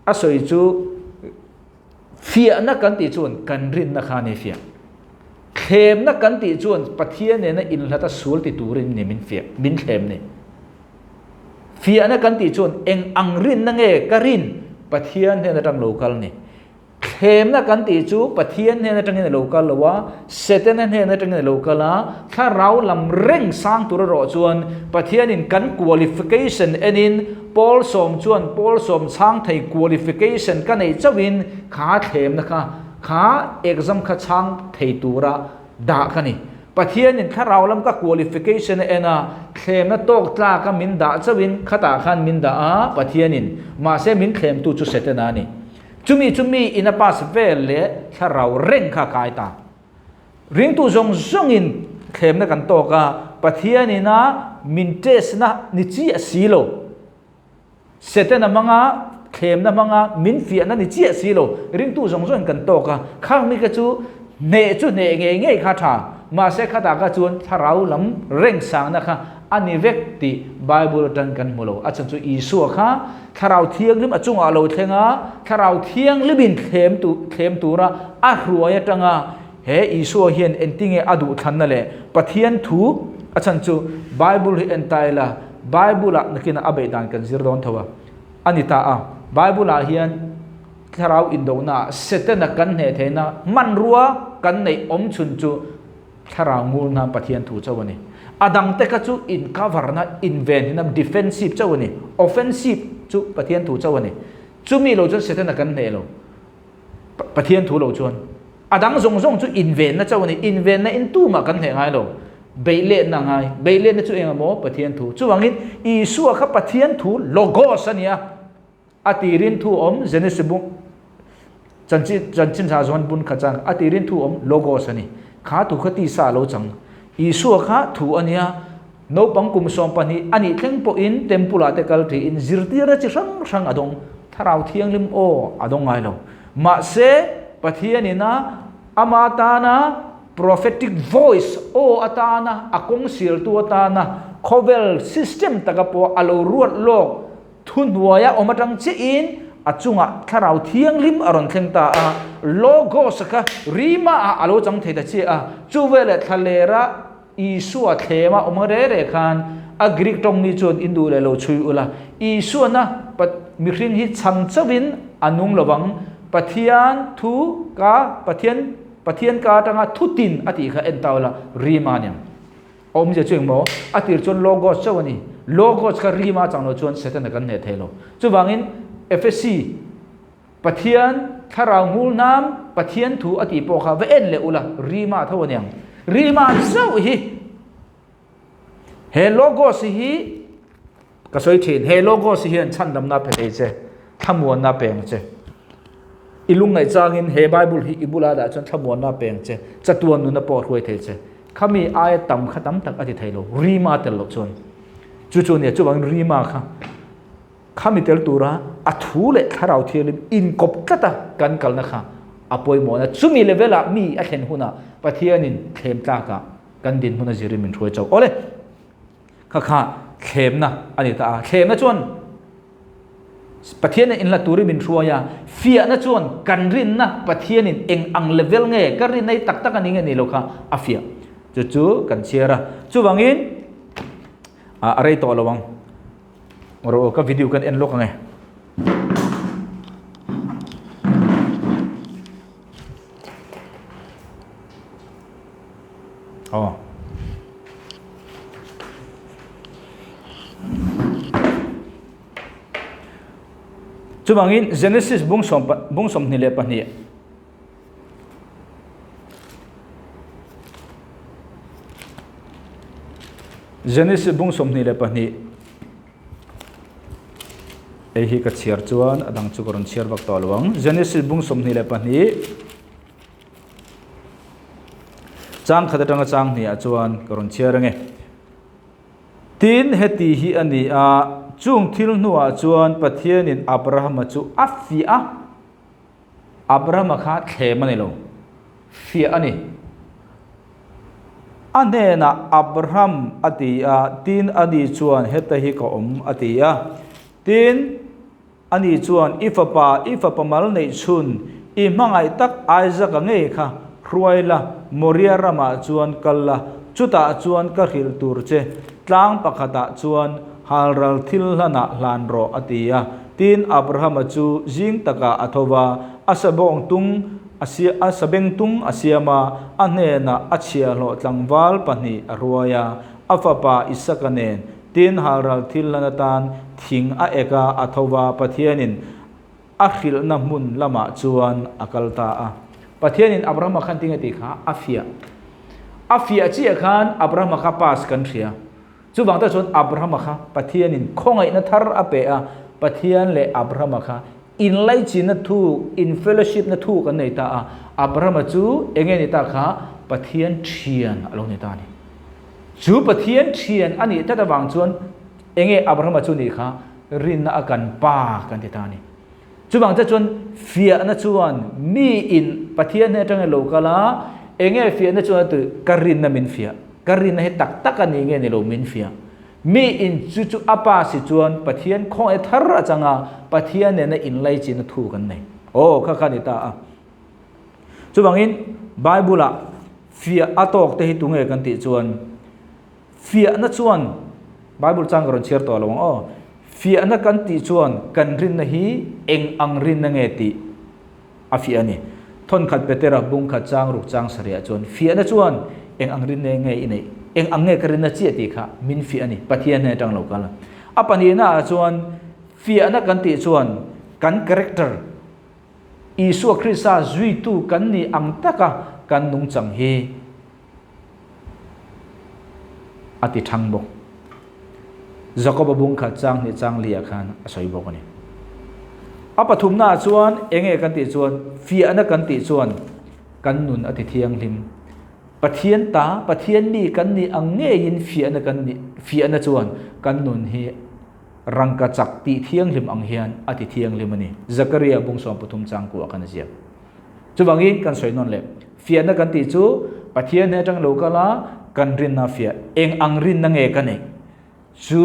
a sawi chu fiahna kan tih chuan kan rinna kha a ni fiah. Thlemna kan tih chuan Pathian nena inhlata sual ti turin ni min fiah, min thlem ni. Fiahna kan tih chuan eng ang rinna nge ka rin Pathian hnen atang lo kal ni. Thlemna kan tih chu Pathian hnen atangin a lo kal lo a, Setana hnen atangin a lo kal a, thlarau lam reng sang tur erawh chuan Pathianin kan qualification enin Paul sawm chuan Paul sawm chhang thei qualification ka neih chauhin kha thlemna kha kha exam kha chhang thei tura dah ka ni. Pathianin thlarau lam ka qualification a en a, thlemna tawk tlaka min dah chauhin khatah khan min dah a, Pathianin mahse min thlemtu chu Setana a ni. Chumi chu mi in a pass vel leh thlarau reng kha a kai ta. Ringtu zawng zawngin thlemna kan tawk a, Pathian ina min test na ni chiah si lo. Setana hmanga thlemna hmanga min fiahna ni chiah si lo. Ringtu zawng zawngin kan tawk a, khang mi kha chu hneh chu hneh ngei ngei kha tha. Mahse khatah kha chuan thlarau lam reng sangna kha a ni vek tih Bible atang kan hmu lo. A chhan chu Isua kha Thlarau Thianghlim a chungah a lo thleng a, Thlarau Thianghlimin thlem tu thlem tura a hruai atanga he Isua hian engtinge a duh thlanna leh Pathian thu a chhan chu Bible hi en ta ila Bible ah nakinah a beih dan kan zir dawn tho a a ni ta a. Bible ah hian Thlarau indona ah Setana kan hneh theihna hmanrua kan neih awm chhun chu Thlarau ngurna Pathian thu chauh a ni. A dangte kha chu in cover na, in venhina, defensive chauh a ni. Offensive chu Pathian thu chauh a ni. Chumi lo chuan Setana kan hneh lo. Pathian thu lo chuan. A dang zawng zawng chu invenna chauh a ni. Invenna in tumah kan hneh ngai lo. Beihletna ngai. Beihletna chu eng emaw Pathian thu. Chuvangin Isua kha Pathian thu Logos a ni a. A tirin thu awm Genesis bung chanchin chanchin tha zawn bun kha chang a tirin thu awm logos a ni. Kha thu kha tisa a lo chang. Isua kha thu a nia, naupang kum 12 a nih thleng pawhin temple ah te kal thiin zirtirna chi hrang hrang a dawng. Thlarau Thianghlim aw a dawng ngai lo. Mahse Pathianin a ama tana prophetic voice aw atana a kawng sialtu atana khawvel system taka pawh a lo ruat lawk Thuhnuaia awm atang chiahin a chungah Thlarau Thianghlim a rawn thleng ta a, Logos kha Rima ah a lo chang thei ta chiah a, chu veleh thlalera Isua thlema awm re re khan a Greek tawng mi chuan in duh leh lo chhui ula, Isuana mihring hi chhang chauhin a nung lovang, Pathian thu ka Pathian Pathian ka atanga thutin a tih kha en ta ula, Rima aniang. Awmzia chu engmaw? A tir chuan Logos chauh a ni. Logos kha rima chang lo chuan Setana kan hneh thei lo. Chuvangin Ephesi Pathian Thlarau ngul nam Pathian thu a tih pawh kha va en leh ula, Rima tho aniang. Rima zauh hi he Logos hi ka sawi thin, he Logos hian chhandamna pe thei che, thlamuanna pe ang che. I lungngaih changin he Bible hi i bula dah chuan thlamuanna pe ang che, chatuan nuna pawh a hruai thei che. Khami aia tam kha tam tak a ti thei lo, Rima tel loh chuan. Chu chu ania, chuvangin Rima kha Khami tel tura a thu leh thlarau thianghlim inkawp tlata kan kalna kha a pawimawhna chumi level ah mi a thlen hunah Pathianin thlem tlakah kan dinhmun a zirin min hruai chauh. Awle, kha kha thlemna a ni ta a. Thlemna chuan Pathianin inhlat turin min hruai a, fiahna chuan kan rinna Pathianin eng ang level nge ka rinna hi tak tak a ni nge ni lo kha a fiah. Chu chu kan chhiar a. Chuvangin a rei tawh lo ang. Ro ka video kan en lawk ange. Oh. Chuvangin Genesis bung sawm bung 22 Genesis bung 22 Hei hi ka chhiar chuan a dang chu ka rawn chhiar vak tawh lo ang. Genesis bung 22 Chang khat atanga chang hnih ah chuan ka rawn chhiar ange. Tin, heti hi a ni a, chung thil hnuah chuan Pathianin Abrahama chu a fiah a. Abrahama kha thlem a ni lo, fiah a ni. A hnenah Abraham a ti a, tin ani chuan heta hi ka awm a ti a. Tin, ani chuan i fapa, i fapa mal neih chhun, i hmangaih tak Isaac-a ngei kha hruai la, Moria ramah chuan kal la, chutah chuan ka hrilh tur che, tlang pakhatah chuan halral thil hlanah hlan rawh a ti a. Tin, Abrahama chu zing takah a tho va, a sabawng tung a a sabeng tung a siam a, a hnenah a chhiahhlawh tlangval pahnih a hruai a, a fapa Isaka nen. Tin, halral thil hlan atan thing a ek a, a tho va, Pathianin a hrilhna hmun lamah chuan a kal ta a. Pathianin Abrahama khan tinge tih kha a fiah. A fiah chiah khan Abrahama kha pass kan hria. Chuvang tak chuan Abrahama kha Pathianin khawngaihna thar a pe a, Pathian leh Abrahama kha inlaichinna thuk, in fellowship na thuk an nei ta a. Abrahama chu enge ni ta kha? Pathian thian a lo ni ta a ni. Chu Pathian thian a nih tlat avang chuan enge Abrahama chu nih kha? Rinna a kan pa kan ti ta a ni. Chuvang te chuan fiahna chuan mi in Pathian hnen atangin lo kal a, enge fiahna chuan a ti ka rinna min fiah, ka rinna hi tak tak a ni nge ni lo min fiah. Mi in chu chu a pa si chuan Pathian khawngaih thar a chang a, Pathian nena inlaichin a thu kan nei. Aw kha kha ni ta a. Chuvangin Bible ah fiah a tawk te hi tunge kan tih chuan Fiahna chuan, Bible chang ka rawn chhiar tawh lo ang aw, fiahna kan tih chuan kan rinna hi eng ang rinna nge tih a fiah a ni. Thawnkhat Petera bung khat chang ruk chang sarihah chuan fiahna chuan eng ang rinna nge i neih, eng ang nge ka rinna chiah tih kha min fiah a ni, Pathian hnen atang lo kal. A pahnihna ah chuan fiahna kan tih chuan kan character, Isua Krista zuitu kan nih ang taka kan nungchang hi a ti thang bawk. Jakoba bung khat chang hnih chang li ah khan a sawi bawk a ni. A pathumna ah chuan enge kan tih chuan fiahna kan tih chuan kan nun a ti thianghlim. Pathian ta, Pathian mi kan nih ang ngeiin fiahna kan nih fiahna chuan kan nun hi rangka chak tih thianghlim ang hian a ti thianghlim a ni. Zakaria bung 13 chang kuah khan a ziak. Chuvangin kan sawi nawn leh, fiahna kan tih chu Pathian hnen atang lo kal a, kan rinna fiah, eng ang rinna nge ka neih? Chu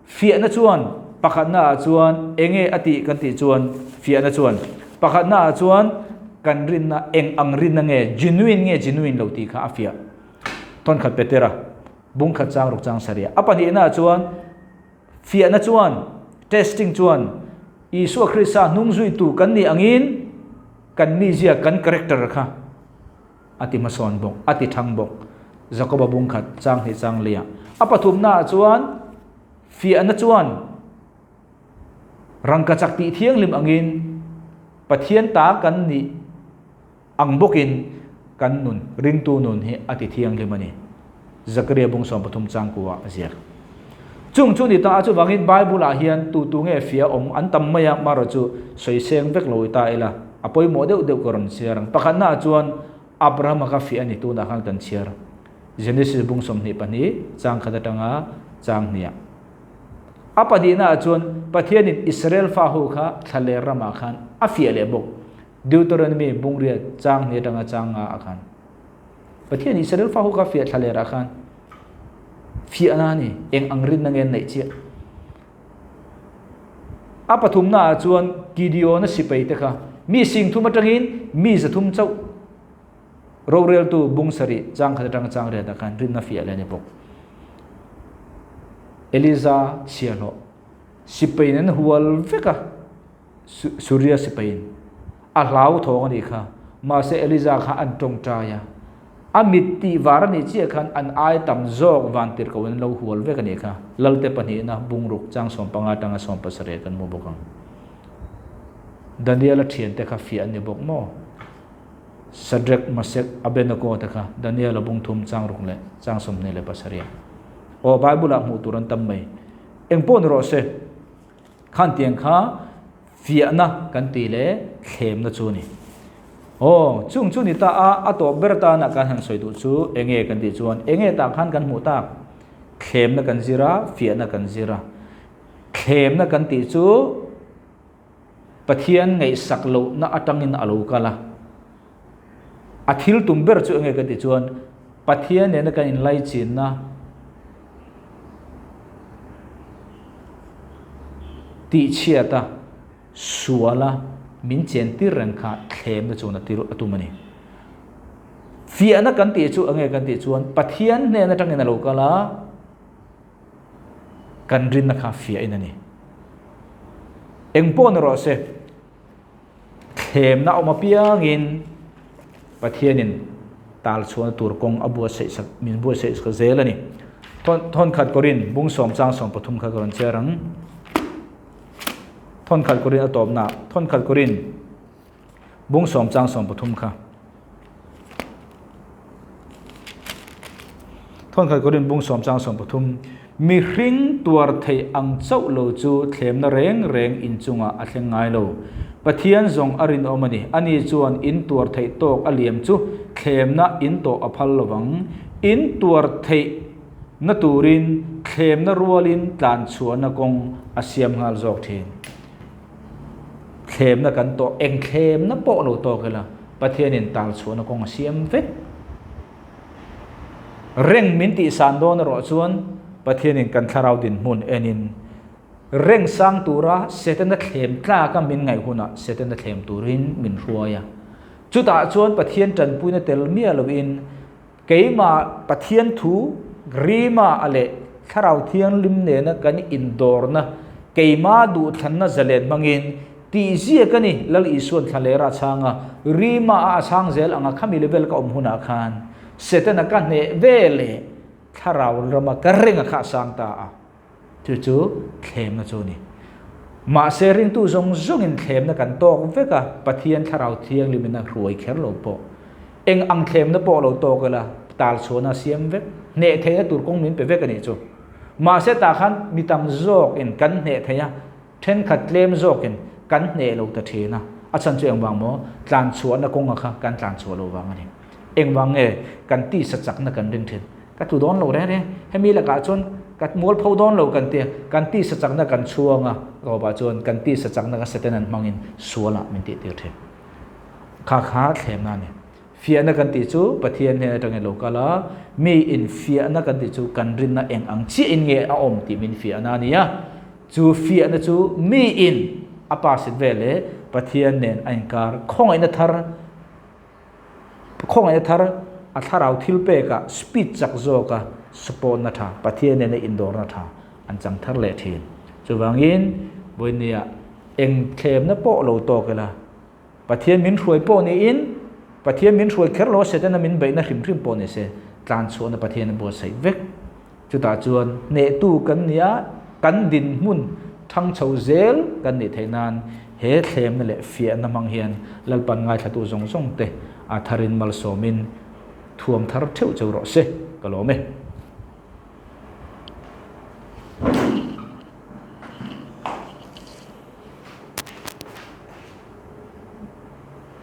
fiahna chuan pakhatna ah chuan enge a tih kan tih chuan fiahna chuan pakhatna ah chuan kan rinna eng ang rinna nge, genuine nge genuine lo tih kha a fiah. Thawnkhat Petera bung khat chang ruk chang sarih. A pahnihna ah chuan Fiahna chuan, testing chuan, Isua Krista hnung zuitu kan nih angin kan mizia, kan character kha a ti hmasawn bawk, a ti thang bawk. Jakoba bung khat chang hnih chang liah. A pathumnaah chuan fiahna chuan rangkachak tih thianghlim angin. Pathian ta kan nih ang bawkin kan nun, ringtu nun hi a ti thianghlim a ni. Zakaria bung 13 chang kuah a ziak. Chung chu ni ta a, chuvangin Bible ah hian tu tu nge fia awm an tam mai a, marawh chu sawi seng vek lo i ta ila, a pawimawh deuh deuh ka rawn chhiar ang. Pakhatna ah chuan Abrahama kha fiah a ni tunah khan kan chhiar. Genesis bung 22 chang khat atanga chang hniah. A pahnihna ah chuan Pathianin Israel fa ho kha thlaler ramah khan a fiah leh bawk. Deuteronomy bung riat chang hnih atanga chang nga ah khan. Pathian Israel fa ho kha fiah thlaler ah khan fiahna a ni, eng ang rinna nge an neih chiah. A pathumna ah chuan Gideon-a sipai te kha mi singthum atangin mi 300 chauh roreltu bung sarih chang khat atanga chang riat ah khan rinna fiah leh a ni bawk. Eliza chhiahhlawh sipaiin an hual vek a, Suria sipaiin a hlau thawng a nih kha. Mahse Eliza kha an tawngtai a, a mit tih var a nih chiah khan an ai tam zawk van tir ko in an lo hual vek a nih kha. Lalte pahnihna bungruk chang 15 atanga 17 kan hmu bawk ang. Daniela thiante kha fiah an ni bawk maw? Shadrach, Meshach, Abednego te kha Daniela bung thum chang ruk leh chang 27. Aw Bible ah hmuh tur an tam mai. Eng pawh ni rawh se, khan tiang kha fiahna kan ti leh thlemna chu ni. Aw, chung chu ni ta a, a tawp ber tana kan han sawi duh chu enge kan tih chuan enge tah khan kan hmuh tak? Thlemna kan zir a, fiahna kan zir a. Thlemna kan tih chu Pathian ngaihsak lohna atangin a lo kal a. A thil tum ber chu enge kan tih chuan Pathian nena kan inlaichinna tihchhiat a, sual a, min chen tir reng kha thlemna chuan a tir a tum a ni. Fiahna kan tih chu enge kan tih chuan Pathian hnen atangin a lo kal a, kan rinna kha fiahin a ni. Eng pawh ni rawh se, thlemna awm apiangin Pathianin tal chhuahna tur kawng a buatsaih sak, min buatsaih sak zel a ni. Thawn khat Korin bung sawm chang 13 kha ka rawn chhiar ang. Thawn khat Korin a tawpna, thawn khat Korin bung sawm chang 13 kha. Thawn khat Korin bung sawm chang 13 mihring tuar thei ang chauh lo chu thlemna reng reng inchungah a thleng ngai lo. Pathian zawng a rinawm a ni. Ani chuan in tuar theih tawk a liam chu thlemna in tawh a phal lovang. In tuar theih na turin thlemna rualin tlan chhuahna kawng a siam nghal zawk thin. Thlemna kan tawh, eng thlemna pawh lo tawk ila Pathianin tal chhuahna kawng a siam vek. Reng min tih san dawn erawh chuan Pathianin kan thlarau dinhmun enin reng sang tura Setana thlem tlaka min ngaih hunah Setana thlem turin min hruai a. Chutah chuan Pathian tanpuina tel miah loin keimah Pathian thu rima a leh thlarau thianghlim nena kan indawrna keimah duhthlanna zalen hmangin tih ziak a ni. Lal Isuan thlalera a chhang a, rima a chhang zel anga khami level ka awm hunah khan Setana ka hneh ve leh thlarau rama ka ring a kha a sang ta a. Chu chu thlemna chu a ni. Mahse ringtu zawng zawngin thlemna kan tawk vek a, Pathian thlarau thianghlimin a hruai kher lo pawh. Eng ang thlemna pawh lo tawk ila, tal chhuahna a siam vek, hneh theihna tur kawng min pe vek a nih chu. Mahse tah khan mi tam zawkin kan hneh thei a, thenkhat tlem zawkin kan hneh lo ta thin a. A chhan chu engvang maw? Tlan chhuahna kawnga kha kan tlan chhuah lo vang a ni. Engvang nge kan tisa chakna kan ring thin? Ka tlu dawn lo reng reng, hemi lakah chuan ka mual pho dawn lo kan tia, kan tisa chakna kan chhuang a, tawpah chuan kan tisa chakna ka Satan an hmangin sualah min tih tir thin. Kha kha thlemna a ni. Fiahna kan tih chu Pathian hnen atangin lo kal a, mi in fiahna kan tih chu kan rinna eng ang chiahin nge a awm tih min fiahna a ni a. Chu fiahna chu mi in a pass vel leh Pathian nen a inkar khawngaihna thar Khawngaihna thar a thlarau thil pekah speed chak zawka support na tha, Pathian nena indawrna tha an chang thar leh thin. Chuvangin vawinia eng thlemna pawh lo tawk ila, Pathian min hruai pawh niin, Pathian min hruai kher lo a Setana min beihna hrim hrim pawh ni se, tlan chhuahna Pathian a buatsaih vek. Chutah chuan hnehtu kan nia, kan dinhmun thang chho zel kan nih theih nan he thlemna leh fiahna hmang hian Lalpan ngaithlatu zawng zawng te a tharin malsawmin thuam thar theuh cheu rawh se. Ka lawm e.